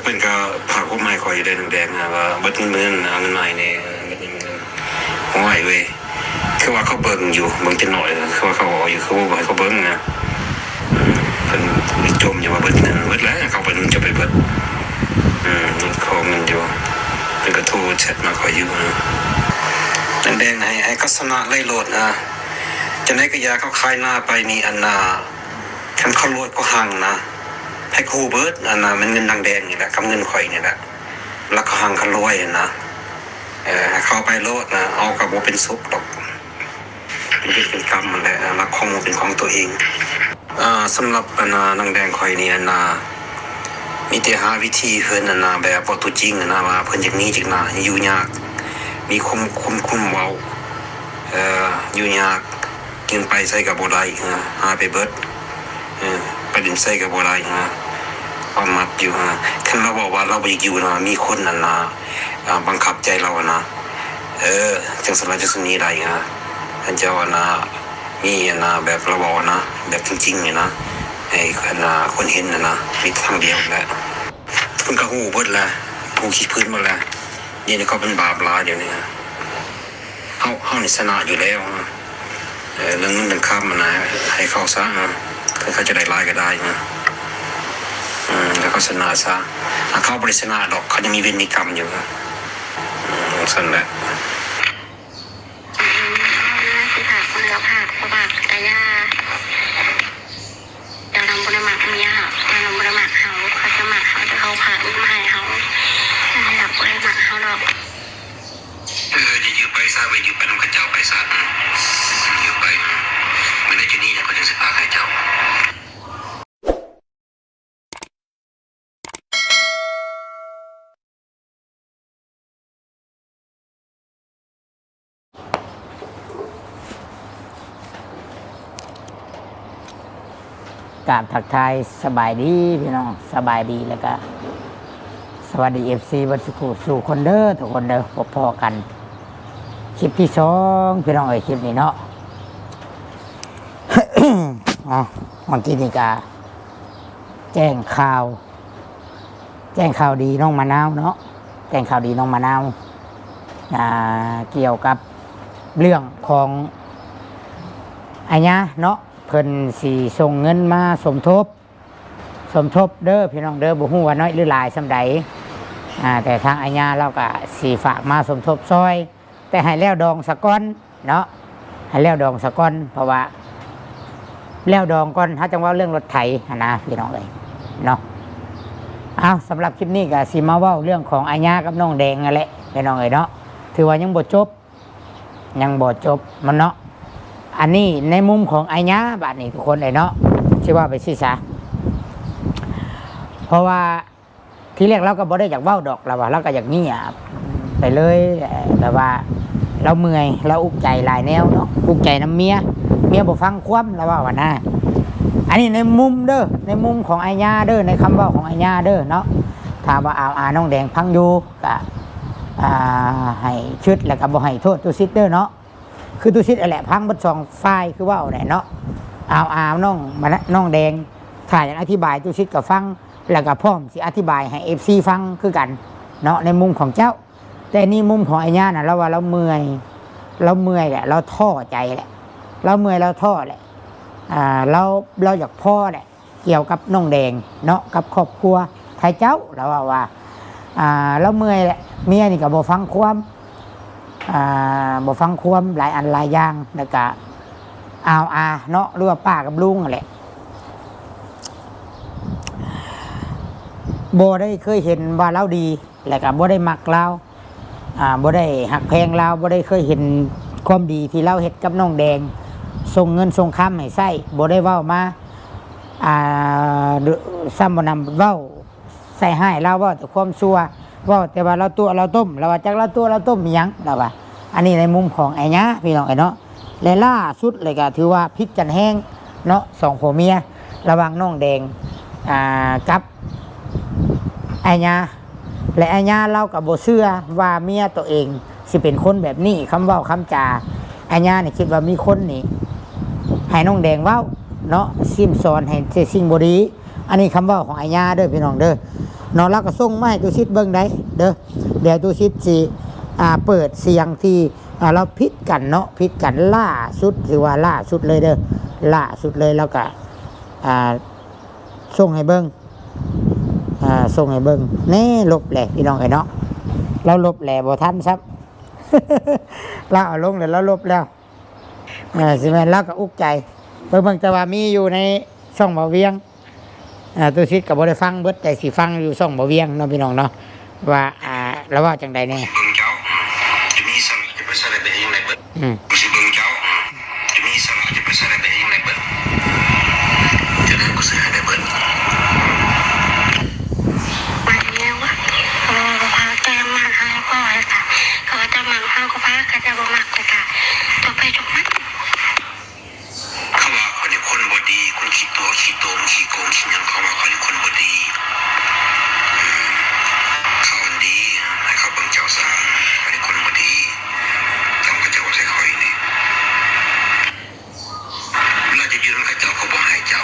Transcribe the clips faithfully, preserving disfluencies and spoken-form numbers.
เพิ่นก็ฝากความหมายข้อยอยู่เด้ น้องแดงนะ ว่าเบิดเงิน เบิดเงิน เอาเงินมาให้แหน่ เบิดเงิน เบิดเงิน โอ้ยเว้ย คือว่าเขาเบิ่งอยู่ เบิ่งแต่น้อย คือว่าเขาเอาอยู่ คือว่าบ่ให้เขาเบิ่งนะ เพิ่นจมอยู่ว่าเบิดเงิน เบิดแล้ว เขาไป มันจะไปเบิด อืม ขอเงินอยู่ เพิ่นก็โทรแชตมาข้อยอยู่นะ น้องแดง ให้ ให้เขาชนะเลยโลดนะ จั่งใดก็อย่า เขาขายหน้าไปนี่ อันน่ะ คันเขารวยก็หังนะ ให้ฮู้เบิด อันน่ะ มันเงินน้องแดงนี่แหละ กับเงินข้อยนี่แหละ แล้วเขาหังเขารวยนะ เออ ให้เขาไปโลดนะ เอาก็บ่เป็นสุขดอก เป็นเวรเป็นกรรมนั่นแหละ รักของบ่เป็นของตัวเอง อ่า สำหรับ อันน่ะ น้องแดงข้อยนี่ อันน่ะ มีแต่หาวิธีเพิ่น อันน่ะ แบบเว้าตัวจริง อันน่ะ ว่าเพิ่นอยากหนีจากหน้า อยู่ยาก มีความ ความ ความเว้า เอ่อ อยู่ยาก กินไปไสก็บ่ได้ เออ หายไปเบิด เออ ไปเล่นไสก็บ่ได้ เออ ความมักอยู่ เออ คันลาวเว้าว่าลาวบ่อยากอยู่นะ มีคนนั่นน่ะ อ่า บังคับใจลาวอะนะ เออ จั่งซั้นลาวจั่งสิหนีได้ เออ คันเจ้าอะนะ มีอะนะ แบบลาวเว้านะ แบบจริงๆ นี่นะ ให้อันน่ะ คนเห็นน่ะนะ มีทางเดียวแหละ เพิ่นก็ฮู้เบิดแหละ ฮู้ขี้พื้นหมดแหละ เดี๋ยวนี้เขาเป็นบาปหลายเดี๋ยวนี้ เฮา เฮานี่ชนะอยู่แล้ว เออ เรื่องเงินเรื่องคำมันนะ ให้เขาซะ เออ เขาจะได้หลายก็ได้ เออ เออ ให้เขาชนะซะ ถ้าเขาบ่ได้ชนะดอก เขายังมีเวรมีกรรมอยู่ เออ ซั่นแหละ อืม สิฝากคนก็ฝาก บ่ฝากก็อย่า เจ้านำบ่ได้มักเมียเฮา เจ้านำบ่ได้มักเฮา เขาจะมักเฮา แต่เขาพาลูกมาให้เฮา นั่นแหละ บ่ได้มักเฮาดอก เออ อย่าอยู่ไปซะ ไปอยู่ไปนำเขาเจ้าไปซะ อืม อยู่ไป อืม มื้อใดจะหนีแล้วเขาจั่งสิพาให้เจ้า กราบทักทายสบายดีพี่น้อง สบายดี แล้วก็สวัสดี เอฟซี เบิดสู่ผู้สู่คนเด้อ ทุกคนเด้อ พบพ้อกันคลิปที่สอง พี่น้องเอ้ย คลิปนี้เนาะ อ่ะ เมื่อกี้นี่ก็แจ้งข่าว แจ้งข่าวดีน้องมะนาวเนาะ แจ้งข่าวดีน้องมะนาว อ่า เกี่ยวกับเรื่องของอาญาเนาะ เพิ่นสิส่งเงินมาสมทบ สมทบเด้อพี่น้องเด้อ บ่ฮู้ว่าน้อยหรือหลายส่ำใด อ่า แต่ทางอาญาลาวก็สิฝากมาสมทบซอย แต่ให้แล้วดองซะก่อนเนาะ ให้แล้วดองซะก่อน เพราะว่าแล้วดองก่อน เฮาจั่งเว้าเรื่องรถไถหั้นนะพี่น้องเอ้ยเนาะ เอา สำหรับคลิปนี้ก็สิมาเว้าเรื่องของอาญากับน้องแดงนั่นแหละพี่น้องเอ้ยเนาะ ถือว่ายังบ่จบ ยังบ่จบมันเนาะ อันนี้ในมุมของอาญา บาดนี้ทุกคนเอ้ยเนาะ สิว่าไปซี่ซะ เพราะว่า ทีแรกลาวก็บ่ได้อยากเว้าดอก ลาวว่าลาวก็อยากเงียบไปเลย แบบว่าลาวเมื่อย ลาวอุกใจหลายแนวเนาะ อุกใจนำเมีย เมียบ่ฟังความ ลาวว่าหั้นนะ อันนี้ในมุมเด้อ ในมุมของอาญาเด้อ ในคำเว้าของอาญาเด้อเนาะ ถ้าว่าอาวอาน้องแดงฟังอยู่ ก็ อ่า ให้ชึด แล้วก็บ่ให้โทษตุสิทธิ์เด้อเนาะ คือตุสิทธิ์นั่นแหละ ฟังเบิดสองฝ่าย คือเว้าแหละเนาะ อาวอาน้องมะนะ น้องแดง ถ้าอยากอธิบายตุสิทธิ์ก็ฟัง แล้วก็พร้อมสิอธิบายให้ เอฟซี ฟังคือกันเนาะ ในมุมของเจ้า แต่นี่มุมของอาญาน่ะ ลาวว่าลาวเมื่อย ลาวเมื่อยแหละ ลาวท้อใจแหละ ลาวเมื่อย ลาวท้อแหละ อ่า ลาว ลาวอยากพอแหละ เกี่ยวกับน้องแดงเนาะ กับครอบครัวไทเจ้า ลาวว่าว่า อ่า ลาวเมื่อยแหละ เมียนี่ก็บ่ฟังความ อ่า บ่ฟังความหลายอันหลายอย่าง แล้วก็อาวอาเนาะ หรือว่าป้ากับลุงนั่นแหละ บ่ได้เคยเห็นว่าลาวดี แล้วก็บ่ได้มักลาว อ่า บ่ได้ฮักแพงลาว บ่ได้เคยเห็นความดีที่ลาวเฮ็ดกับน้องแดง ส่งเงินส่งคำให้ใช้ บ่ได้เว้ามา อ่า ซ้ำบ่นำเว้าใส่ร้ายลาว เว้าแต่ความชั่ว เว้าแต่ว่าลาวตั๋วลาวต้ม ลาวว่าจักลาวตั๋วลาวต้มอิหยัง ลาวว่า อันนี้ในมุมของอาญาพี่น้องเอ้ยเนาะ และล่าสุดเลยก็ถือว่าผิดกันแฮงเนาะ สองผัวเมีย ระหว่างน้องแดง อ่า กับอาญา และอาญาลาวก็บ่เชื่อว่าเมียตัวเองสิเป็นคนแบบนี้ คำเว้าคำจา อาญานี่คิดว่ามีคนนี่ให้น้องแดงเว้าเนาะ ซิ่มสอนให้แต่สิ่งบ่ดี อันนี้คำเว้าของอาญาเด้อพี่น้องเด้อ เนาะ ลาวก็ส่งมาให้ตุสิทธิ์เบิ่งได้เด้อ เดี๋ยวตุสิทธิ์สิ อ่า เปิดเสียงที่ อ่า ลาวผิดกันเนาะ ผิดกันล่าสุด ถือว่าล่าสุดเลยเด้อ ล่าสุดเลย ลาวก็ อ่า ส่งให้เบิ่ง อ่า ส่งให้เบิ่ง แน่ ลบแหละพี่น้องเอ้ยเนาะ ลาวลบแหละบ่ทันซ้ำ ลาวเอาลงแล้ว ลาวลบแล้ว เออ สิแม่นลาวก็อุกใจ เบิ่ง เบิ่ง แต่ว่ามีอยู่ในช่องบ่าวเวียง อ่า ตุสิทธิ์ก็บ่ได้ฟังเบิด แต่สิฟังอยู่ช่องบ่าวเวียงเนาะพี่น้องเนาะ ว่า อ่า ลาวเว้าจั่งใดแน่ เบิ่งเจ้า จะมีสาระจะไปใส่ได้เป็นยังไงเบิด อืม สิเบิ่งเจ้า จะมีสาระจะไปใส่ได้เป็นยังไงเบิด จะได้ก็ซื้อให้ได้เบิด มันเรียกว่า เออ พาแก้มมาให้พ่อให้ค่ะ เขาจะมักเขาก็พา เขาจะบ่มักก็ค่ะ ต่อไปจบมัน เขาว่าข้อยนี่คนบ่ดี คนขี้ตั๋วขี้โตมขี้โกงขี้หยัง เขาว่าข้อยนี่คนบ่ดี อืม เขาอันดี ให้เขาเบิ่งเจ้าซะ ข้อยนี่คนบ่ดี จำเขาเจ้าใส่ข้อยนี่ เวลาจะอยู่นำเขาเจ้าเขาบ่ให้เจ้า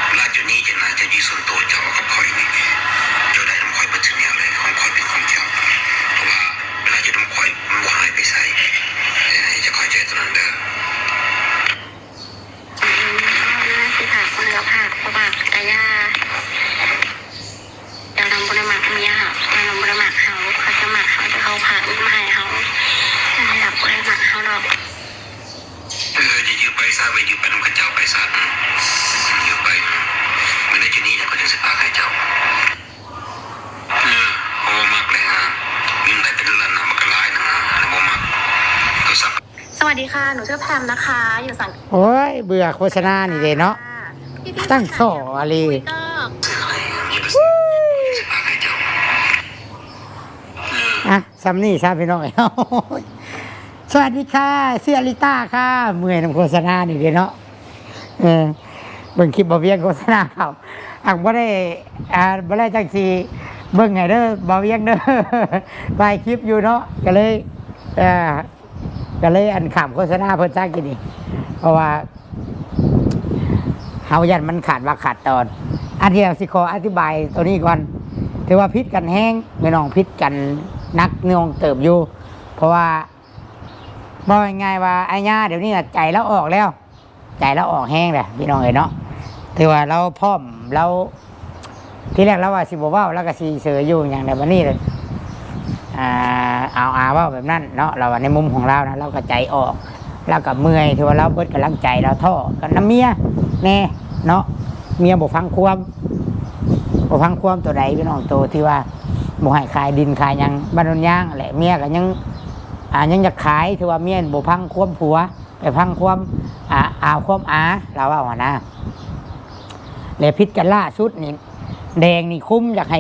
เวลาจะหนีจะนาจะอยู่ส่วนตัวเจ้ากับข้อยนี่ เจ้าได้นำข้อยเบิดทุกแนวเลย ของข้อยเป็นของเจ้า เพราะว่าเวลาอยู่นำข้อยมันบ่หายไปไส ให้เจ้าเข้าใจตัวนั้นเด้อ อืม สิฝากคนละภาค บ่ฝากกะยา เจ้านำบ่ได้มักเมียเฮา เจ้านำบ่ได้มักเฮา เขาจะมักเฮา แต่เขาฝากเงินมาให้เฮา แต่เขาบ่ได้มักเฮาดอก เออ จะอยู่ไปซะ ไปอยู่ไปนำเขาเจ้าไปซะ อืม อยู่ไป อืม มื้อใดจะหนี เจ้าก็จั่งสิฝากให้เจ้า เออ บ่มักเลยนะ เงินได้เป็นล้านนะ มันก็หลายนะ บ่มัก โทรศัพท์ สวัสดีค่ะ หนูชื่อแพมนะคะ อยู่สัง โอ้ย เบื่อโฆษณานี่เด้เนาะ พี่ๆ ตั้งส่ออะลี คุยก็ อ่ะ ส่ำนี้ซะพี่น้อง สวัสดีค่ะ ชื่ออลิต้าค่ะ เมื่อยนำโฆษณานี่เด้เนาะ เออ เบิ่งคลิปบ่าวเวียงโฆษณาเขา อักบ่ได้ อ่า บ่ได้จั่งสิเบิ่งให้เด้อ บ่าวเวียงเด้อ หลายคลิปอยู่เนาะ ก็เลย เอ่อ ก็เลยอันข้ามโฆษณาเพิ่นซะกินนี่ เพราะว่า เฮาย่านมันขาดวรรคขาดตอน อันเดียวสิขออธิบายตัวนี้ก่อน ถือว่าผิดกันแฮง พี่น้อง ผิดกันหนักหน่วงเติบอยู่ เพราะว่า เว้าง่ายๆว่า อ้ายย่าเดี๋ยวนี้น่ะใจลาวออกแล้ว ใจลาวออกแฮงแหละพี่น้องเอ้ยเนาะ ถือว่าลาวพร้อม ลาว ทีแรกลาวว่าสิบ่เว้า ลาวก็สิเฉยอยู่หยัง แต่บัดนี้ อ่า เอาอาเว้าแบบนั้นเนาะ ลาวว่าในมุมของลาวนะ ลาวก็ใจออก ลาวก็เมื่อย ถือว่าลาวเบิดกำลังใจ ลาวท้อกับนำเมียแน่เนาะ เมียบ่ฟังความ บ่ฟังความตัวใดพี่น้อง ตัวที่ว่าบ่ให้ขายดินขายหยังบ้านโนนยางแหละ เมียก็ยัง อ่า ยังอยากขาย ถือว่าเมียบ่ฟังความผัว ไปฟังความ อ่า อาวความอา ลาวเว้าหั้นนะ และผิดกันล่าสุดนี่ แดงนี่คุ้มอยากให้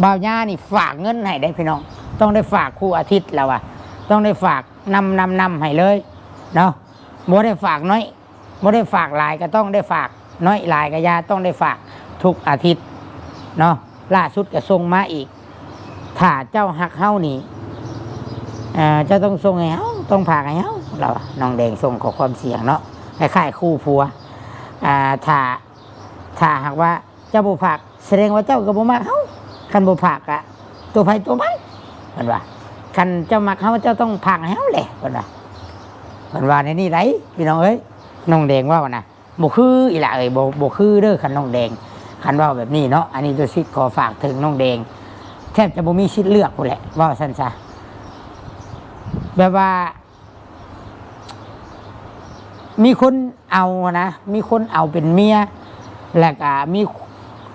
บ่าวย่านี่ฝากเงินให้ได้พี่น้อง ต้องได้ฝากคู่อาทิตย์ ลาวว่า ต้องได้ฝากนำ นำ นำให้เลยเนาะ บ่ได้ฝากน้อย บ่ได้ฝากหลายก็ต้องได้ฝาก น้อยหลายก็อย่า ต้องได้ฝากทุกอาทิตย์เนาะ ล่าสุดก็ส่งมาอีก ถ้าเจ้าฮักเฮานี่ เอ่อ เจ้าต้องส่งให้เฮา ต้องฝากให้เฮา ลาวว่า น้องแดงส่งข้อความเสียงเนาะ คล้ายๆคู่ผัว อ่า ถ้า ถ้าหากว่าเจ้าบ่ฝาก แสดงว่าเจ้าก็บ่มักเฮา คันบ่ฝากอะ ตัวไผตัวมัน เพิ่นว่า คันเจ้ามักเฮา เจ้าต้องฝากให้เฮาแหละ เพิ่นว่า เพิ่นว่าแนวนี้ได๋ พี่น้องเอ้ย น้องแดงเว้านะ บ่คืออีหล่าเอ้ย บ่ บ่คือเด้อ คันน้องแดง คันเว้าแบบนี้เนาะ อันนี้ตุสิทธิ์ขอฝากถึงน้องแดง แทบจะบ่มีสิทธิ์เลือกพู้นแหละ เว้าซั่นซะ แบบว่า มีคนเอานะ มีคนเอาเป็นเมีย แล้วก็มี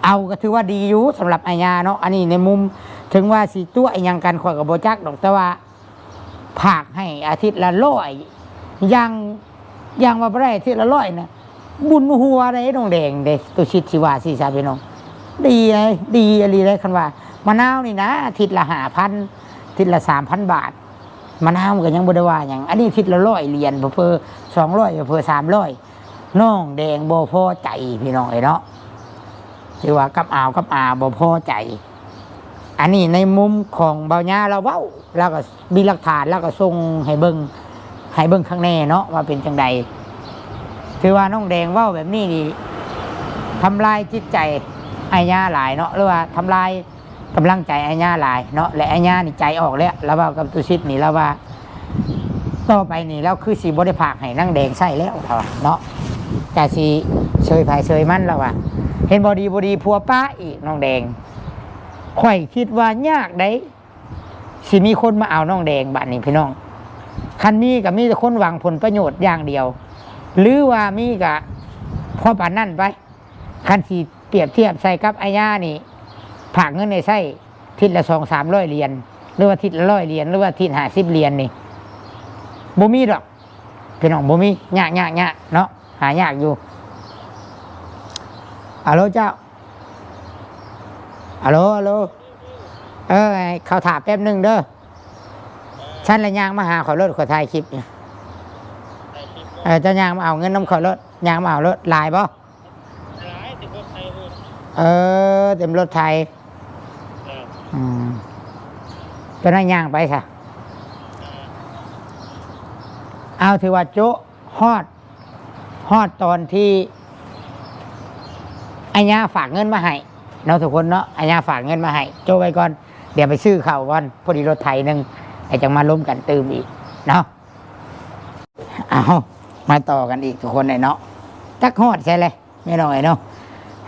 เอาก็ถือว่าดีอยู่สำหรับอ้ายย่าเนาะ อันนี้ในมุม ถึงว่าสิตั๋วอิหยังกัน ข้อยก็บ่จักดอก แต่ว่า ฝากให้อาทิตย์ละร้อย อย่าง อย่างว่าบ่ได้อาทิตย์ละร้อยนะ บุญหัวได้น้องแดงเด้ ตุสิทธิ์สิว่าสิซะพี่น้อง ดีเลย ดีอีหลีเลย คันว่ามะนาวนี่นะ อาทิตย์ละห้าพัน อาทิตย์ละสามพันบาท มะนาวมันก็ยังบ่ได้ว่าหยัง อันนี้อาทิตย์ละร้อยเหรียญ เผลอๆ สองร้อย เผลอๆ สามร้อย น้องแดงบ่พอใจพี่น้องเอ้ยเนาะ ถือว่ากับอาวกับอาบ่พอใจ อันนี้ในมุมของบ่าวย่าลาวเว้า ลาวก็มีหลักฐาน ลาวก็ส่งให้เบิ่ง ให้เบิ่งคักแน่เนาะ ว่าเป็นจั่งใด ถือว่าน้องแดงเว้าแบบนี้นี่ ทำลายจิตใจอ้ายย่าหลายเนาะ หรือว่าทำลาย กำลังใจอาญาหลายเนาะ และอาญานี่ใจออกแล้ว ลาวเว้ากับตุสิทธิ์นี่ ลาวว่า ต่อไปนี่ลาวคือสิบ่ได้ฝากให้นางแดงใช้แล้ว ลาวว่าเนาะ กะสิเชยไผเชยมัน ลาวว่า เห็นบ่ดีบ่ดีผัวปะอีก น้องแดง ข้อยคิดว่ายากได๋ สิมีคนมาเอาน้องแดงบัดนี้พี่น้อง คันมีก็มีแต่คนหวังผลประโยชน์อย่างเดียว หรือว่ามีก็พอปานนั้นไป คันสิเปรียบเทียบใส่กับอาญานี่ ฝากเงินให้ใช้ทิศละสองสามร้อยเหรียญ หรือว่าทิศละร้อยเหรียญ หรือว่าทิศห้าสิบเหรียญนี่ บ่มีดอก พี่น้อง บ่มี ยาก ยาก ยากเนาะ หายากอยู่ ฮัลโหลเจ้า ฮัลโหล ฮัลโหล เออ ให้เขาถ่าแป๊บหนึ่งเด้อ ฉันละย่างมาหาข่อยโลด ข่อยถ่ายคลิปอยู่ เออ เจ้าย่างมาเอาเงินนำข่อยโลด ย่างมาเอาโลด หลายบ่ หลาย เต็มรถไถเลย เออ เต็มรถไถ เออ อืม เจ้านั่งย่างไปซะ เออ เอา ถือว่าโจ๊ะ ฮอด ฮอดตอนที่อาญาฝากเงินมาให้เนาะทุกคนเนาะ อาญาฝากเงินมาให้ โจ้ไว้ก่อน เดี๋ยวไปซื้อข้าวก่อน พอดีรถไถหนึ่ง แล้วจั่งมาล้มกันตื่มอีกเนาะ เอา มาต่อกันอีกทุกคนเลยเนาะ จักฮอดใช่เลย แม่น้องเอ้ยเนาะ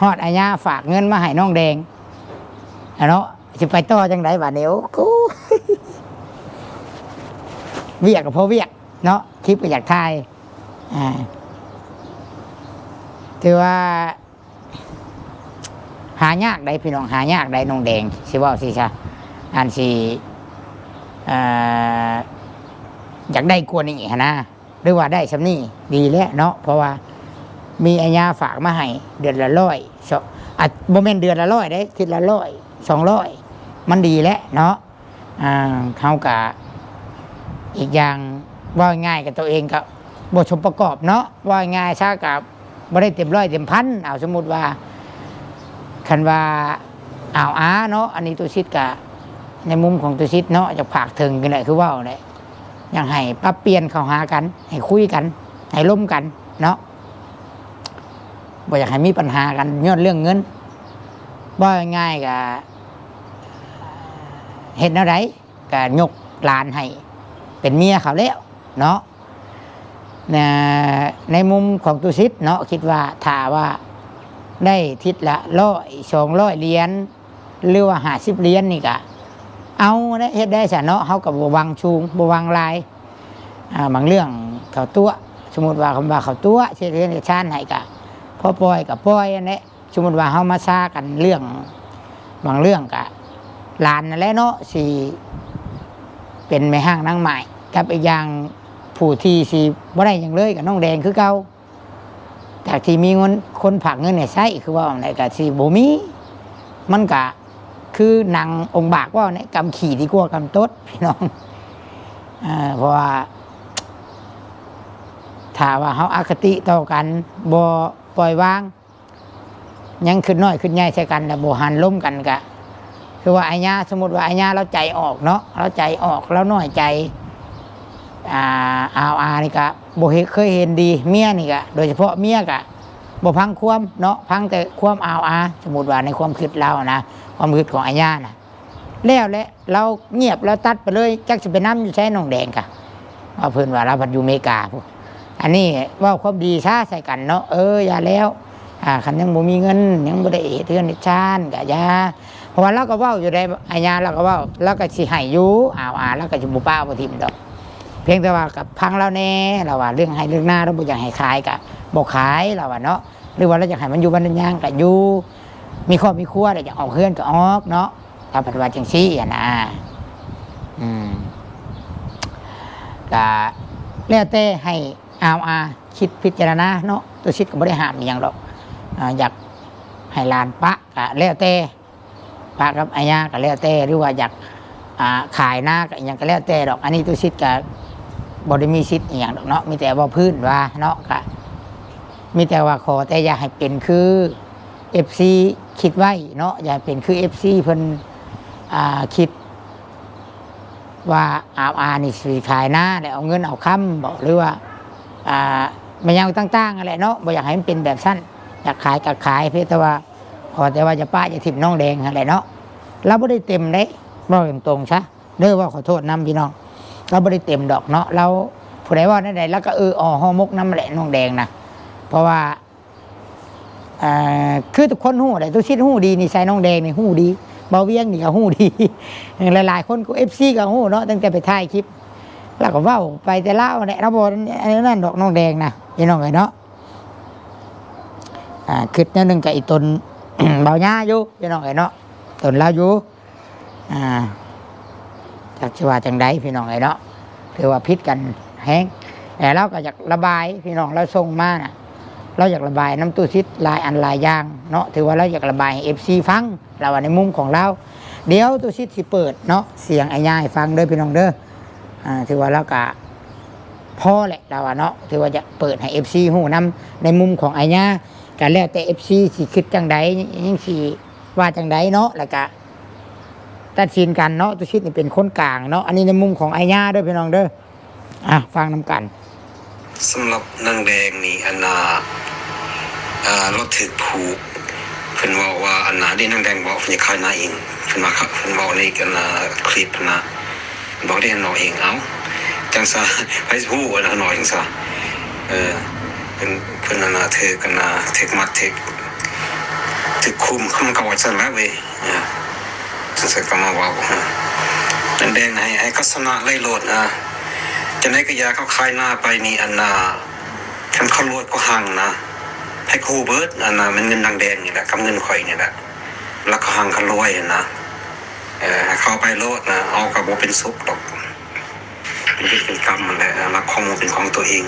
ฮอดอาญาฝากเงินมาให้น้องแดง อะเนาะ สิไปต่อจั่งใดบัดนี้ โอ้โห เวียกก็พอเวียกเนาะ คลิปก็อยากถ่าย อ่า ถือว่า หายากได๋พี่น้อง หายากได๋ น้องแดง สิเว้าสิซะ อันสิ เอ่อ อยากได้กว่านี้หั้นนะ หรือว่าได้ส่ำนี้ดีแล้วเนาะ เพราะว่ามีอาญาฝากมาให้เดือนละร้อย ส- อ่ะ บ่แม่นเดือนละร้อยเด้ ทิศละร้อย สองร้อย มันดีแล้วเนาะ อ่า เฮากะ อีกอย่าง เว้าง่ายๆ กับตัวเองกะบ่สมประกอบเนาะ เว้าง่ายๆ ซะกะบ่ได้เต็มร้อยเต็มพัน เอา สมมุติว่า คันว่า เอา อาเนาะ อันนี้ตุสิทธิ์กะ ในมุมของตุสิทธิ์เนาะ อยากฝากถึงกันแหละ คือเว้าแหละ อยากให้ปรับเปลี่ยนเข้าหากัน ให้คุยกัน ให้ล้มกันเนาะ บ่อยากให้มีปัญหากันย้อนเรื่องเงิน เว้าง่ายๆ กะ เฮ็ดแนวใด กะยกหลานให้เป็นเมียเขาแล้วเนาะ นะ ในมุมของตุสิทธิ์เนาะ คิดว่าถ้าว่าได้ทิศละร้อย สองร้อยเหรียญ หรือว่าห้าสิบเหรียญนี่กะ เอาได้ เฮ็ดได้ซะเนาะ เฮากะบ่หวังสูง บ่หวังหลาย อ่า บางเรื่องเขาตั๋ว สมมุติว่าคำว่าเขาตั๋ว เฮ็ดเฮือนเฮ็ดชานให้กะ พอปล่อยกะปล่อยอันนี้ สมมุติว่าเฮามาซากันเรื่อง บางเรื่องกะ หลานนั่นแหละเนาะ สิเป็นแม่ฮ้างนางหมาย กับอีกอย่างผู้ที่สิบ่ได้หยังเลยกะน้องแดงคือเก่า จากที่มีเงิน คนฝากเงินให้ใช้ คือว่าจั่งใดกะสิบ่มี มันกะคือหนังองค์บากเว้าเนี่ย กำขี้ดีกว่ากำตด พี่น้อง เอ่อ เพราะว่า ถ้าว่าเฮาอคติต่อกัน บ่ปล่อยวาง ยังคิดน้อยคิดใหญ่ใส่กัน แล้วบ่หันล้มกันกะ คือว่าอาญา สมมุติว่าอาญาลาวใจออกเนาะ ลาวใจออก ลาวน้อยใจ อ่า อาวอานี่กะบ่เห็น เคยเห็นดี เมียนี่กะ โดยเฉพาะเมียกะบ่ฟังความเนาะ ฟังแต่ความอาวอา สมมุติว่าในความคิดลาวนะ ความคิดของอาญานะ แล้วแหละ ลาวเงียบ ลาวตัดไปเลย จักสิไปนำอยู่ไสน้องแดงกะ ว่าเพิ่นว่าลาวพัดอยู่อเมริกาพุ้น อันนี้เว้าความดีซะใส่กันเนาะ เออ อย่าแล้ว อ่า คันยังบ่มีเงิน ยังบ่ได้เฮ็ดเฮือนเฮ็ดชานกะอย่า เพราะว่าลาวกะเว้าอยู่ได้ อาญาลาวกะเว้า ลาวกะสิให้อยู่ อาวอา ลาวกะสิบ่ปะบ่ถิ่มดอก เพียงแต่ว่ากับฟังลาวแหน่ ลาวว่าเรื่องไฮ่เรื่องนา ลาวบ่อยากให้ขายกะบ่ขาย ลาวว่าเนาะ หรือว่าลาวอยากให้มันอยู่บ้านอยู่ยางกะอยู่ มีครอบมีครัวแล้วอยากออกเฮือนกะออกเนาะ ลาวพัดว่าจั่งซี้หั้นนะ อืม กะแล้วแต่ให้อาวอาคิดพิจารณาเนาะ ตุสิทธิ์กะบ่ได้ห้ามอิหยังดอก อ่า อยากให้หลานปะกะแล้วแต่ ปะกับอาญากะแล้วแต่ หรือว่าอยาก อ่า ขายนากะอิหยังกะแล้วแต่ดอก อันนี้ตุสิทธิ์กะบ่ได้มีสิทธิ์อิหยังดอกเนาะ มีแต่เว้าพื้นว่าเนาะ กะมีแต่ว่าขอแต่อย่าให้เป็นคือเอฟซีคิดไว้เนาะ อย่าให้เป็นคือเอฟซีเพิ่น อ่า คิด ว่าอาวอานี่สิขายนาแล้วเอาเงินเอาคำบ่ หรือว่า อ่า มันยังต่างๆนั่นแหละเนาะ บ่อยากให้มันเป็นแบบซั่น อยากขายกะขาย เพียงแต่ว่า ขอแต่ว่าอย่าปะอย่าถิ่มน้องแดงนั่นแหละเนาะ ลาวบ่ได้เต็มเด้ เว้าตรงๆซะ เด้อ เว้าขอโทษนำพี่น้อง ลาวบ่ได้เต็มดอกเนาะ ลาว ผู้ใดเว้าแนวใด ลาวก็เอออ่อห่อหมกนำแหละ น้องแดงนะ เพราะว่า อ่า คือทุกคนฮู้แหละ ตุสิทธิ์ฮู้ดี นิสัยน้องแดงนี่ฮู้ดี บ่าวเวียงนี่ก็ฮู้ดี หลายๆคนก็ เอฟซี ก็ฮู้เนาะ ตั้งแต่ไปถ่ายคลิป ลาวก็เว้าไปแต่ลาวแหละ ลาวบ่อันนั้นดอก น้องแดงนะ พี่น้องเอ้ยเนาะ อ่า คิดแนวหนึ่งกับอีตน บ่าวย่าอยู่ พี่น้องเอ้ยเนาะ ตนลาวอยู่ อ่า จักสิว่าจั่งใดพี่น้องเอ้ยเนาะ ถือว่าผิดกันแฮง แต่ลาวก็อยากระบาย พี่น้องลาวส่งมาน่ะ ลาวอยากระบายนำตุสิทธิ์หลายอันหลายอย่างเนาะ ถือว่าลาวอยากระบายให้ เอฟซี ฟัง ลาวว่าในมุมของลาว เดี๋ยวตุสิทธิ์สิเปิดเนาะ เสียงอ้ายย่าให้ฟังเด้อพี่น้องเด้อ อ่า ถือว่าลาวก็พอแหละ ลาวว่าเนาะ ถือว่าจะเปิดให้ เอฟซี ฮู้นำ ในมุมของอ้ายย่า ก็แล้วแต่ เอฟซี สิคิดจั่งใด ยังสิว่าจั่งใดเนาะ แล้วก็ตัดสินกันเนาะ ตุสิทธิ์นี่เป็นคนกลางเนาะ อันนี้ในมุมของอ้ายย่าเด้อพี่น้องเด้อ อ่ะ ฟังนำกัน สำหรับนางแดงนี่ อันน่ะ อ่า ลาวถืกผูก เพิ่นเว้าว่า อันน่ะ เด้ นางแดงเว้า เพิ่นจะขายหน้าเอง เพิ่นว่า เพิ่นเว้าใน อันน่ะ คลิปนะ บอกได้เนาะเอง เอ้า จั่งซะ ไผสิฮู้ อันน่ะ เนาะ จั่งซะ เออ เพิ่น เพิ่น อันน่ะ ถืก อันน่ะ ถืกมัด ถืก ถืกคุม มันก็ว่าซั่นแหละเว้ย เออ จั่งซั่นก็มาเว้า นางแดงให้ ให้เขาชนะเลยโลดนะ จั่งใดก็อย่า เขาขายหน้าไปนี่ อันน่ะ คันเขารวยก็หั่งนะ ให้เขาฮู้เบิด อันน่ะ มันเงินนางแดงนี่แหละ กับเงินข่อยนี่แหละ แล้วเขาหั่งเขารวยนะ เออ ให้เขาไปโลดนะ เอาก็บ่เป็นสุขดอก เป็นเวรเป็นกรรมนั่นแหละ รักของหมู่เป็นของตัวเอง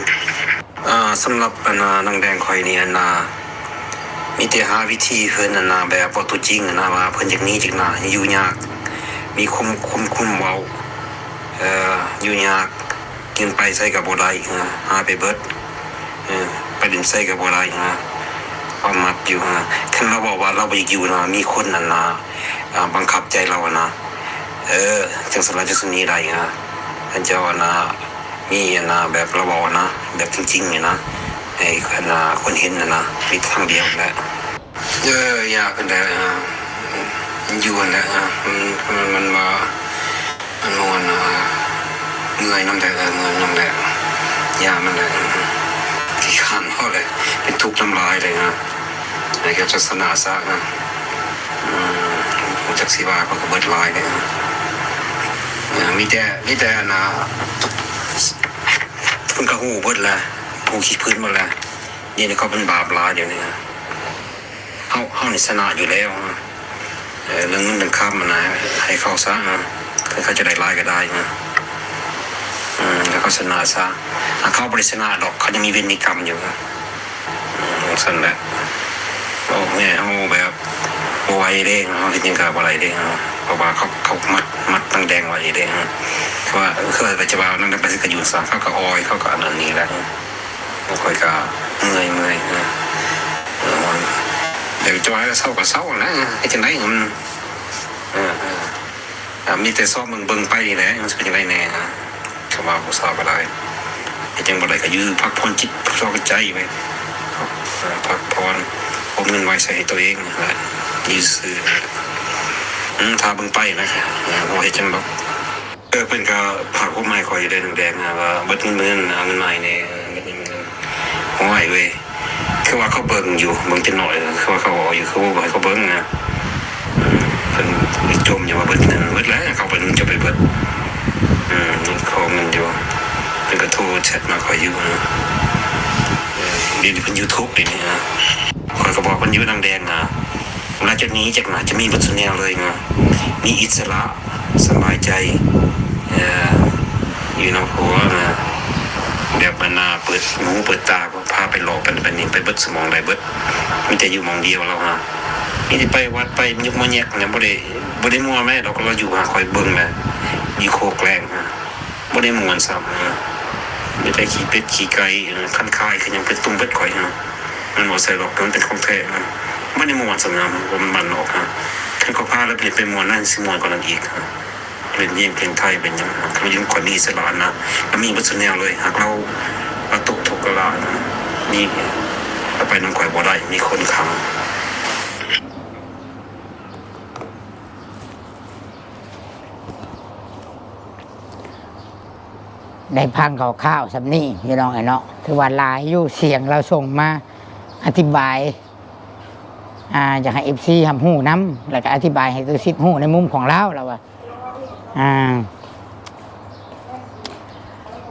อ่า สำหรับ อันน่ะ นางแดงข่อยนี่ อันน่ะ มีแต่หาวิธีเพิ่น อันน่ะ แบบเว้าตัวจริง อันน่ะ ว่าเพิ่นอยากหนีจากหน้า อยู่ยาก มีความ ความ ความเว้า เอ่อ อยู่ยาก เงินไปไสก็บ่ได้ เออ หาไปเบิด เออ ไปเล่นไสก็บ่ได้ เออ ความมักอยู่ เออ คันลาวเว้าว่าลาวบ่อยากอยู่นะ มีคน อันน่ะ อ่า บังคับใจลาวอะนะ เออ จั่งซั้นลาวจั่งสิหนีได้ เออ คันเจ้า อันน่ะ มี อันน่ะ แบบลาวเว้านะ แบบจริงๆ นี่นะ ให้ อันน่ะ คนเห็นน่ะนะ มีทางเดียวนั่นแหละ เออ อยากนั่นแหละ เออ อยู่นั่นแหละ เออ มัน มัน มันว่า มันม่วน เออ เมื่อยนำแหละ เออ เมื่อยนำแหละ ยามนั่นแหละ เออ ขี้คร้านพอเลย เป็นทุกข์นำหลายเลย เออ ให้เขาจักชนะซะ เออ อืม จักสิว่าเขาก็เบิดหลายเลย เออ เออ มีแต่ มีแต่อันน่ะ เพิ่นก็ฮู้เบิดแหละ ฮู้ขี้พื้นเบิดแหละ เดี๋ยวนี้เขาเป็นบาปหลายเดี๋ยวนี้ เฮา เฮานี่ชนะอยู่แล้ว เออ เรื่องเงินเรื่องคำมันนะ ให้เขาซะนะ เขาจะได้หลายก็ได้นะ อืม ให้เขาชนะซะ ถ้าเขาบ่ได้ชนะดอก เขายังมีเวรมีกรรมอยู่นะ อืม ซั่นแหละ โอ้ แม่เฮาแบบบ่ไหวเด้ เฮาเฮ็ดหยังก็บ่ได้เด้ เพราะว่าเขา เขามัด มัดนางแดงไว้เด้ คือว่า คือว่าปัจจุบันนางแดงไปสิก็อยู่ซะ เขาก็ออย เขาก็อันนั้นนี่แหละ ข้อยก็เมื่อย เมื่อย เออ เออ อยากจะว่าเศร้าก็เศร้านะ เฮ็ดจั่งใด อืม เออ เออ อ่ะ มีแต่ซอมเบิ่ง เบิ่งไปนี่แหละ มันสิเป็นจั่งใดแน่นะ คำว่าผู้สาวก็ได้ เฮ็ดหยังบ่ได้ก็อยู่พักผ่อนจิต พักผ่อนใจไป เออ พักผ่อน เอาเงินไว้ใส่ให้ตัวเองนั่นแหละ อยู่ซื่อๆ อืม ถ้าเบิ่งไปนะ เออ บ่เฮ็ดหยังดอก เออ เพิ่นก็ฝากความหมายข้อยอยู่เด้ นางแดงนะ ว่าเบิดเงิน เบิดเงิน เอาเงินมาให้แหน่ เบิดเงิน เบิดเงิน โอ้ยเว้ย คือว่าเขาเบิ่งอยู่ เบิ่งจักหน่อย คือว่าเขาเอาอยู่ คือว่าบ่ให้เขาเบิ่งนะ เพิ่นจมอยู่ว่าเบิดเงิน เบิดแล้ว เขาเพิ่นจะไปเบิด อืม ขอเงินอยู่ เพิ่นก็โทรแชตมาข้อยอยู่นะ เออ เดี๋ยวนี้เพิ่นอยู่ทุกข์เดี๋ยวนี้นะ ข้อยก็บอกเพิ่นอยู่ นางแดงนะ หลังจากนี้จากหนาจะมีเบิดซุแนวเลยนะ มีอิสระ สบายใจ เอ่อ อยู่นำผัวนะ แบบอันน่าเปิดหูเปิดตา พาไปเลาะไปนั่นไปนี่ ไปเบิดซุหม่องได้เบิด มีแต่อยู่หม่องเดียวลาวฮะ มีแต่ไปวัดไปยุกมาแยกนะ บ่ได้ บ่ได้มั่วแม่ดอก ลาวอยู่หาข้อยเบิ่งนะ อยู่โคกแกลงฮะ บ่ได้ม่วนซ้ำนะ มีแต่ขี้เป็ดขี้ไก่ เออ คันคายคือหยังเป็นตุ่มเบิดข้อยฮะ มันบ่ใส่หรอก มันเป็นของแท้นะ บ่ได้ม่วนสำหรับผมบ้านนอกนะ คันเขาพาแล้วเปลี่ยนไปม่วนนั่นสิม่วนกว่านั้นอีกนะ เป็นเวียงเป็นไทยเป็นหยังนะ เขายังคอยมีอิสระนะ แล้วมีเบิดซุแนวเลย หากเรา เราตกทุกข์ก็ลานะ นี่ เราไปนำข่อยบ่ได้ มีคนขัง ได้ฟังคร่าวๆส่ำนี้พี่น้องเอ้ยเนาะ ถือว่าหลายอยู่ เสียงลาวส่งมาอธิบาย อ่า อยากให้ เอฟซี รับรู้นำ แล้วก็อธิบายให้ตุสิทธิ์รู้ในมุมของลาว ลาวว่า อ่า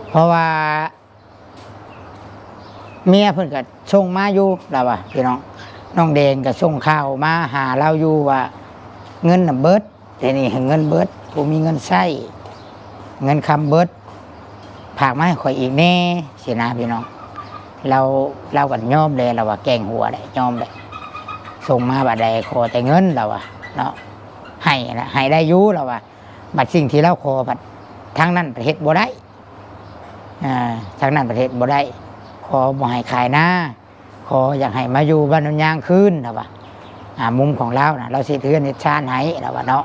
เพราะว่า เมียเพิ่นก็ส่งมาอยู่ ลาวว่า พี่น้อง น้องแดงก็ส่งข่าวมาหาลาวอยู่ว่า เงินน่ะเบิด แต่นี่เงินเบิด บ่มีเงินใช้ เงินคำเบิด ฝากมาให้ข้อยอีกแหน่ ซี้นะพี่น้อง ลาว ลาวก็ยอมแหละ ลาวว่าแกล้งหัวแหละ ยอมแหละ ส่งมาบัดใดขอแต่เงิน ลาวว่าเนาะ ให้นะ ให้ได้อยู่ ลาวว่า บัดสิ่งที่ลาวขอบัดทางนั้นเฮ็ดบ่ได้ อ่า ทางนั้นเฮ็ดบ่ได้ ขอบ่ให้ขายนา ขออยากให้มาอยู่บ้านโนนยางคืน ลาวว่า อ่า มุมของลาวนะ ลาวสิเฮ็ดเฮือนเฮ็ดซานให้ ลาวว่าเนาะ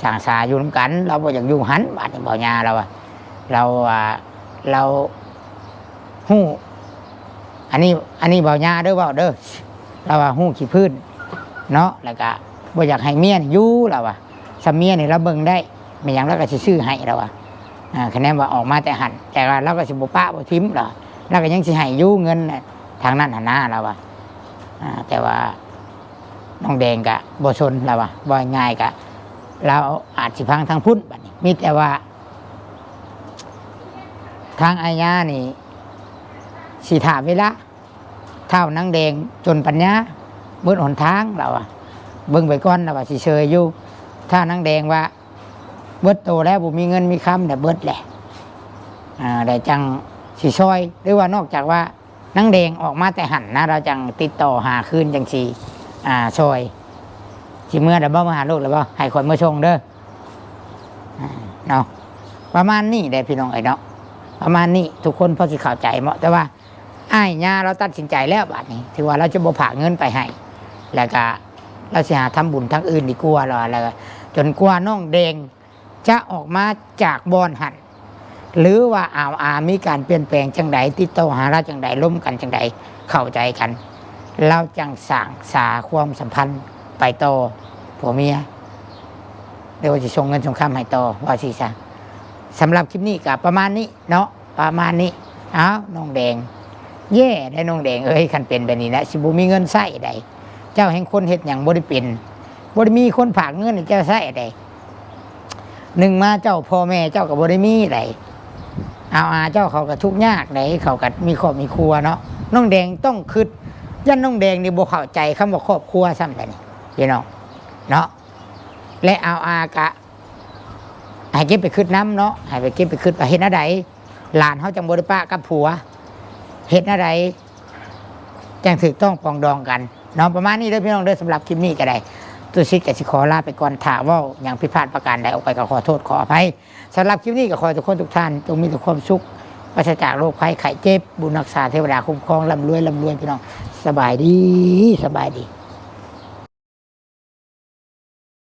สร้างสาอยู่นำกัน ลาวบ่อยากอยู่หั้น บาดนี้บ่าวยา ลาวว่า ลาวว่า ลาวรู้ อันนี้ อันนี้บ่าวยาเด้อ เว้าเด้อ ลาวว่ารู้ขี้พื้นเนาะ แล้วก็บ่อยากให้เมียนี่อยู่ ลาวว่า ส่ำเมียนี่ลาวเบิ่งได้ แม่นหยังลาวก็สิซื้อให้ ลาวว่า อ่า คะแนนว่าออกมาแต่หั้น แต่ว่าลาวก็สิบ่ปะบ่ถิ่ม ลาว ลาวก็ยังสิให้อยู่เงินน่ะ ทางนั้นหั้นนะ ลาวว่า อ่า แต่ว่าน้องแดงก็บ่สน ลาวว่า เว้าง่ายๆก็ ลาวอาจสิพังทางพุ้นบัดนี้ มีแต่ว่า ทางอาญานี่ สิท่าเวลา ท้าวนางแดงจนปัญญา เบิดหนทาง ลาวว่า เบิ่งไปก่อน ลาวว่าสิเชยอยู่ ท้าวนางแดงว่า เบิดโตแล้ว บ่มีเงินมีคำ แล้วเบิดแหละ อ่า แล้วจั่งสิซอย หรือว่านอกจากว่านางแดงออกมาแต่หั้นนะ ลาวจั่งติดต่อหาคืน จั่งสิ อ่า ซอย สิเมือแล้วบ่ มาหาลูกแล้วบ่ ให้ข้อยมาส่งเด้อ อ่า เนาะ ประมาณนี้แหละพี่น้องเอ้ยเนาะ ประมาณนี้ ทุกคนพอสิเข้าใจเนาะ แต่ว่าอ้ายย่าลาวตัดสินใจแล้วบัดนี้ ถือว่าลาวจะบ่ฝากเงินไปให้ แล้วก็ลาวสิหาทำบุญทางอื่นดีกว่า ลาวว่า แล้วก็จนกว่าน้องแดงจะออกมาจากบ่อนหั้น หรือว่า อาร์ มีการเปลี่ยนแปลงจั่งใด ติดต่อหาลาวจั่งใด ลมกันจั่งใด เข้าใจกัน ลาวจั่งสร้างสาความสัมพันธ์ไปต่อ ผัวเมีย หรือว่าสิส่งเงินส่งคำให้ต่อ ว่าซี้ซะ สำหรับคลิปนี้ก็ประมาณนี้เนาะ ประมาณนี้ อ้าว น้องแดง แย่ได้น้องแดงเอ้ย คันเป็นแบบนี้นะ สิบ่มีเงินใช้ใด เจ้าแฮ่งคนเฮ็ดหยังบ่ได้เป็น บ่ได้มีคนฝากเงินให้เจ้าใช้ใด หนึ่งมาเจ้าพ่อแม่เจ้าก็บ่ได้มีใด เอาอาเจ้าเขาก็ทุกข์ยากใด เขาก็มีครอบมีครัวเนาะ น้องแดงต้องคิด ย่านน้องแดงนี่บ่เข้าใจคำว่าครอบครัวซ้ำใดนี่ พี่น้อง เนาะ และเอาอากะ ให้เก็บไปคิดนำเนาะ ให้ไปเก็บไปคิดว่าเฮ็ดแนวใด หลานเฮาจั่งบ่ได้ปะกับผัว เฮ็ดแนวใด จั่งถูกต้องปรองดองกันเนาะ ประมาณนี้เด้อพี่น้องเด้อ สำหรับคลิปนี้ก็ได้ ตุสิทธิ์ก็สิขอลาไปก่อน ถ้าเว้าหยังผิดพลาดประการใดออกไปก็ขอโทษขออภัย สำหรับคลิปนี้ก็ขอให้ทุกคนทุกท่านจงมีแต่ความสุข ปราศจากโรคภัยไข้เจ็บ บุญรักษาเทวดาคุ้มครอง ร่ำรวย ร่ำรวยพี่น้อง สบายดี สบายดี